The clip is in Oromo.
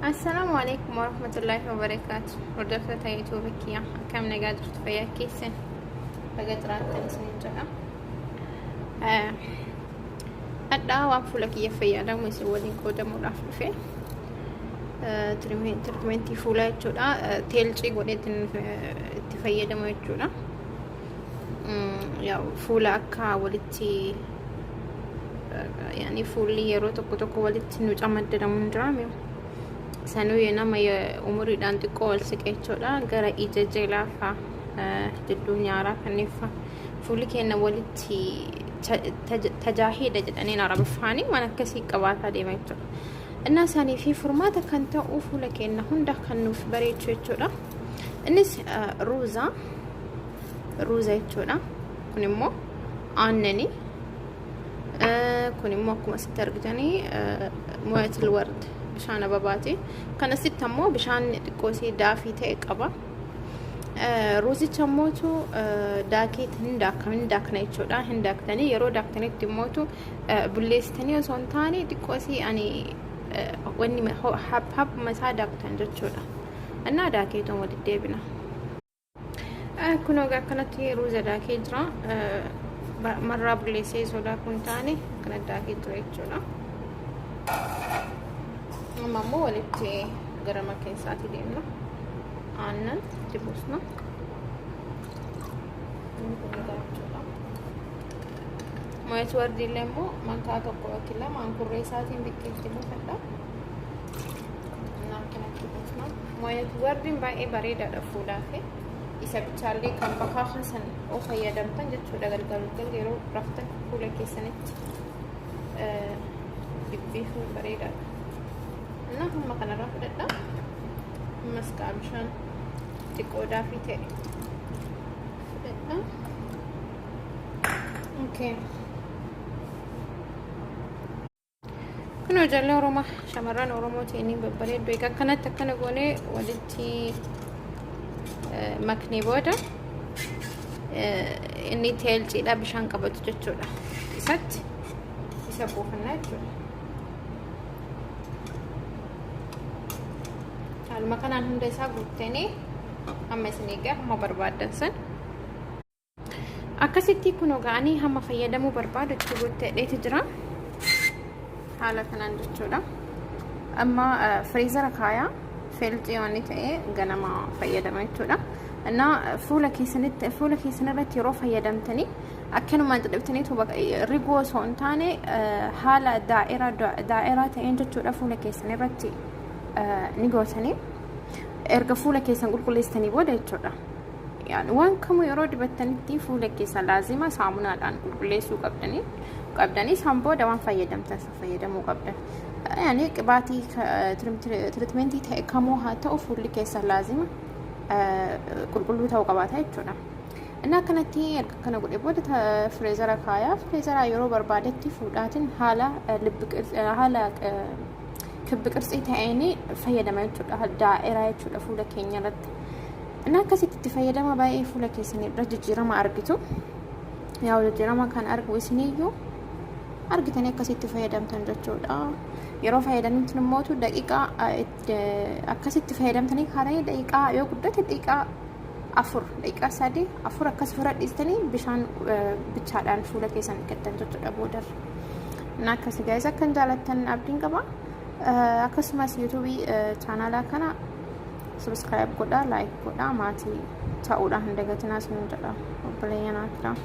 Assalaamu alaikum warahmatullaahi wabarakaatu. Hordoftoota YouTube kiyya akkam nagaa jirtu fayyaa keessan baga jiraattan isiniin jedha. Hadhaa waan fuula kiyya fayyadamu isin waliin qoodamuudhaaf dhufe. Tirtimentii fuulaa jechuudha. Teelcii godheetiin itti fayyadamu jechuudha. Fuula akka walitti yaani fuulli yeroo tokko tokko walitti nu camaddadamu hin jiraame. Sanuu nama umuriidhaan xiqqoo wal siqe jechuudha. Gara ija jalaa fa'a jidduu nyaaraa kanneen fa'a fuulli keenya walitti tajaahiidha jedhaniin arabaffaanii waan akkasii qabaataa deema jechuudha. Innaa isaanii fi furmaata kan ta'u fuula keenya hunda kan nuuf bareechu jechuudha. Innis ruuza ruuza jechuudha. Kun immoo aannani. Kun immoo akkuma asitti argitanii mo'atil ward bishaan ababaati. Kan asitti ammoo bishaan xiqqoo isii daafii ta'e qaba. Ruuzicha ammootu daakee hin daakama hin daakna jechuudha. Hin daaktanii yeroo daaktanitti immootu bulleessitanii osoo hin taane xiqqoo isii ani wanni haphuma isaa daaktan jechuudha. Innaa daakeetuun walitti deebina. Kun egaa akkanatti ruuza daakee jira. Marraa bulleessee osoo daakuu hin taane akkana daakee jira jechuudha. Amma immoo walitti gara makeessaatti deemna. Aannan itti buusna. Inni kun egaa jechuudha. Mo'ees wardiillee immoo mankaa tokko yookiin lama ankurree isaatiin bikkee itti buufadha. Akkanatti buusna. Mo'ees wardiin baay'ee bareedaadha fuulaaf. Isa bichaallee kan bakaa san oo fayyadamtan jechuudha galgal yeroo raftan fuula keessanitti dibbiifuu bareedaadha. Innaa hamma kanarraa fudhadha. Ammas kaa bishaan xiqqoo daafii ta'e fudhadha. Okay. Kun ijoollee Oromoo shamarran Oromoo ta'anii babbareedduu egaa akkanatti akkana goonee walitti maknee booda inni teelciidha bishaan qabatu jechuudha. Isatti isa buufannaa jechuudha. Haaluma kanaan hunda isaa guuttanii amma isin egaa hamma barbaaddan san. Akkasitti kunoo ga'anii hamma fayyadamuu barbaadu itti guuttadheeti jira. Haala kanaan jechuudha. Amma firiizara kaayaa feelxii waan ta'e ganama fayyadama jechuudha. Innaa fuula keessanitti fuula keessan irratti yeroo fayyadamtanii akkanumaan dadhabtanii rigoo osoo hin taane haala daa'iraa ta'een jechuudha fuula keessan irratti ni gootanii erga fuula keessan qulqulleessitanii booda jechuudha. Yaani waan kamuu yeroo dibattanitti fuula keessan laazima saamunaadhaan qulqulleessuu qabdanii qabdanii san booda waan fayyadamtan san fayyadamuu qabdan. Yaani qibaatii tiriitmentii ta'e kamuu haa ta'u fuulli keessan laazima qulqulluu ta'uu qabaata jechuudha. Inni akkanatti erga akkana godhe booda fireezara kaayaa fireezara yeroo barbaadetti fuudhaatiin haala haala kibbi qirtsii ta'een fayyadama jechuudha. Daa'iraa jechuudha fuula keenya irratti. Inni akkasitti itti fayyadama baay'ee fuula keessan irra jijjiirama argitu. Yaa jijjiirama kan argu isiniyyuu argitanii akkasitti fayyadamtan jechuudha. Yeroo fayyadamtan immoo daqiiqaa akkasitti fayyadamtanii kaatanii daqiiqaa yoo guddate daqiiqaa 4 daqiiqaa 3 4 akkas ofirra dhiistanii bishaan bichaadhaan fuula keessan dhiqattan jechuudha boodarra. Inni akkasii gaa'is akkan jaalattan abdiin qaba. Akkasumas yuutuubii chaanaalaa kana subscribe godhaa like godhaa maatii ta'uudhaan hin dagatinaa isin jedha obboleeyyan akiraa.